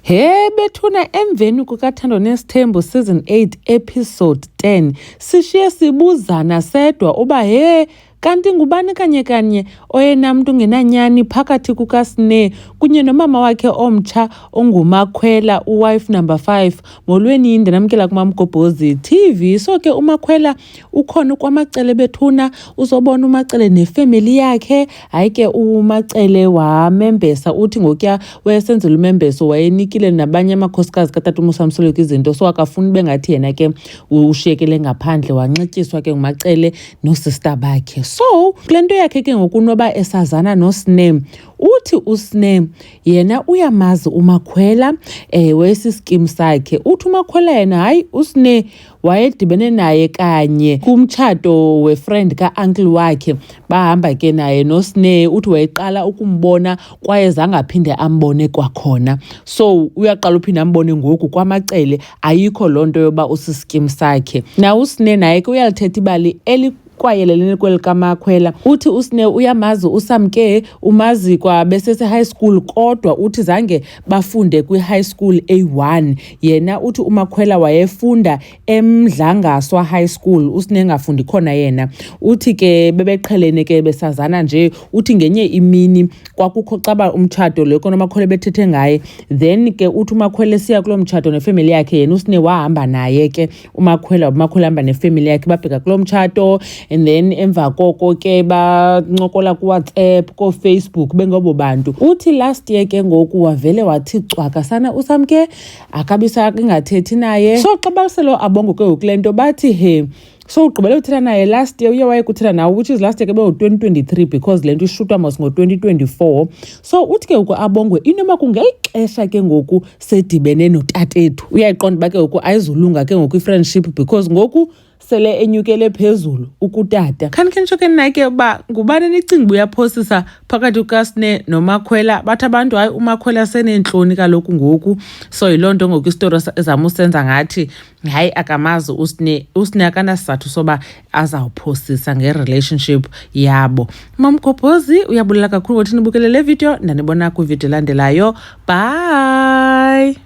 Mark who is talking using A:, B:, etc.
A: He bethuna, emveni kukaThando Nesithembu season 8 episode 10, sishiye sibuzana sedwa uba he, kanti ngubani kanye kanye oyena mntu ungenanyani phakathi kukaSne kunye nomama wakhe omtsha onguMakhwela, uwife number 5? Molweni, ndinamkela kuMamgobhozi TV. So ke uMakhwela ukhona kwaMacele bethuna, uzobona uMacele nefemeli yakhe. Hayi ke, uMacele wamembesa, uthi ngokuya wayesenzela umembeso, wayenikile nabanye amakhosikazi katata uMusa Mseleku izinto, so akafuni bengathi yena ke ushiyekele ngaphandle. Wanxityiswa ke nguMacele noosista bakhe. So kule nto yakhe ke ngoku noba esazana noSne, uthi uSne yena uyamazi uMakhwela, wayesiskim sakhe. Uthi uMakhwela yena hayi, uSne wayedibene naye kanye kumtshato wefriend ka-uncle wakhe, bahamba ke naye noSne. Uthi wayeqala ukumbona kwaye zange aphinde ambone kwakhona, so uyaqala uphinde ambone ngoku kwaMacele. Ayikho loo nto yoba usiskim sakhe. Na uSne naye ke uyalithetha ibali eli kwayelelene kweli kaMakhwela. Uthi uSne uyamazi uSamke, umazi kwabesese-high school, kodwa uthi zange bafunde kwi-high school A1. Yena uthi uMakhwela wayefunda eMdlangaswa High School, uSne engafundi khona yena. Uthi ke bebeqhelene ke, besazana nje. Uthi ngenye imini kwakukho caba umtshato lo konoMakhwela bethethe ngaye. Then ke uthi uMakhwela esiya kuloo mtshato nefemeli yakhe, yena uSne wahamba naye ke uMakhwela. UMakhwela hamba nefemeli yakhe, babheka kuloo mtshato, and then emva koko ke bancokola kuWhatsApp, kooFacebook, bengobo bantu. Uthi last year ke ngoku wavele wathi cwaka sana uSamke, akabisa ingathethi naye. So xa baselo abongo ke ngoku kule nto, bathi he, so ugqibele uthetha naye last year, uye waye kuthetha nawe, which is last year ke bengo-2023, because le nto ishutwa mos ngo-2024. So uthi ke ngoku abongwe inoba kungeli xesha ke ngoku sedibene notatethu, uyayiqonda uba ke ngoku ayizulunga ke ngoku i-friendship, because ngoku sele enyukele phezulu ukutata. Khanikhe nitsho ke nina ke uba ngubani nicinga uba uyaphosisa phakathi kukaSne noMakhwela? Bathi abantu hayi, uMakhwela seneentloni kaloku ngoku, so yiloo nto ngoku isitori ezama usenza ngathi hayi, akamazi uSne. USne akanasizathu soba azawuphosisa nge-relationship yabo. Mamgobhozi uyabulela kakhulu ngothi nibukele le video. Ndanibona kwividiyo elandelayo. Bye.